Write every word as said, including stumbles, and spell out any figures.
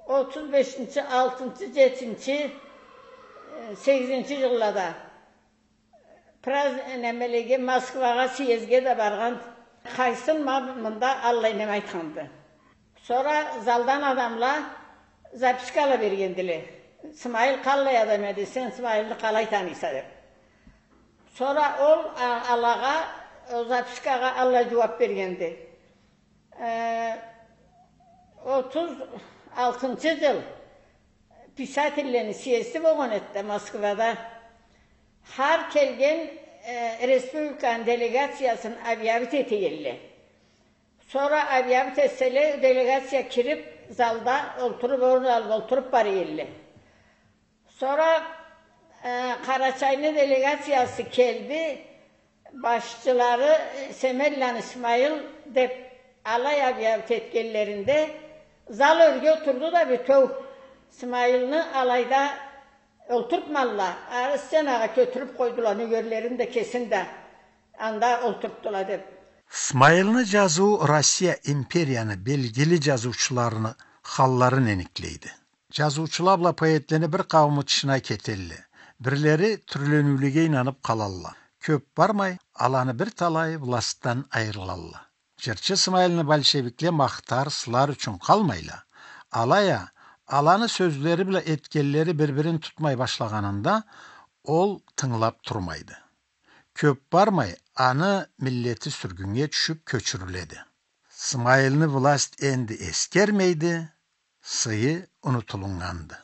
Отуз бешинчи, алтынчы, джетинчи, э, сегизинчи джыллада праз-, немелеге, Москвагъа, съездге да баргъан. Къайсын ма мында аллай неме айтханды. Сора залдан адамла запискала бергендиле. Смайыл къаллай адам эди, сен Смайылны къалай таныйса, деп. Сора ол, а, алагъа, ол запискагъа аллай джууап бергенди. Э, отуз алтынчы джыл писательлени съезди болгъан эди да Москвада. Хар келген, э, республиканы делегациясын объявить эте элле. Сора объявить этселе, делегация кирип, залда олтуруп, орун алып олтуруп бара элле. Сора, э, Къарачайны делегациясы келди, башчылары, э, Семенланы Смайыл деп алай объявить этгенлеринде, зал ёрге олтурду да бютеу. Смайылны алайда олтуртмадыла, ары сценагъа кётюрюп къойдула, нёгерлерин да, кесин да анда олтуртдула деп. Смайылны джазыуу Россия империяны белгили джазыучуларыны халларын эниклейди. Джазыучула бла поэтлени бир къаууму тышына кетелле. Бирлери тюрлениулеге ийнанып къалалла. Кёп бармай, аланы бир талайы властдан айырылалла. Джырчы Смайылны большевикле махтар, сылар ючюн къалмайла. Алай а, аланы сёзлери бла этгенлери бир-бирин тутмай башлагъанында, ол тынгылап турмайды. Кёп бармай, аны миллети сюргюннге тюшюп кёчюрюледи. Смайылны власть энди эсгермейди, сыйы унутулуннганды.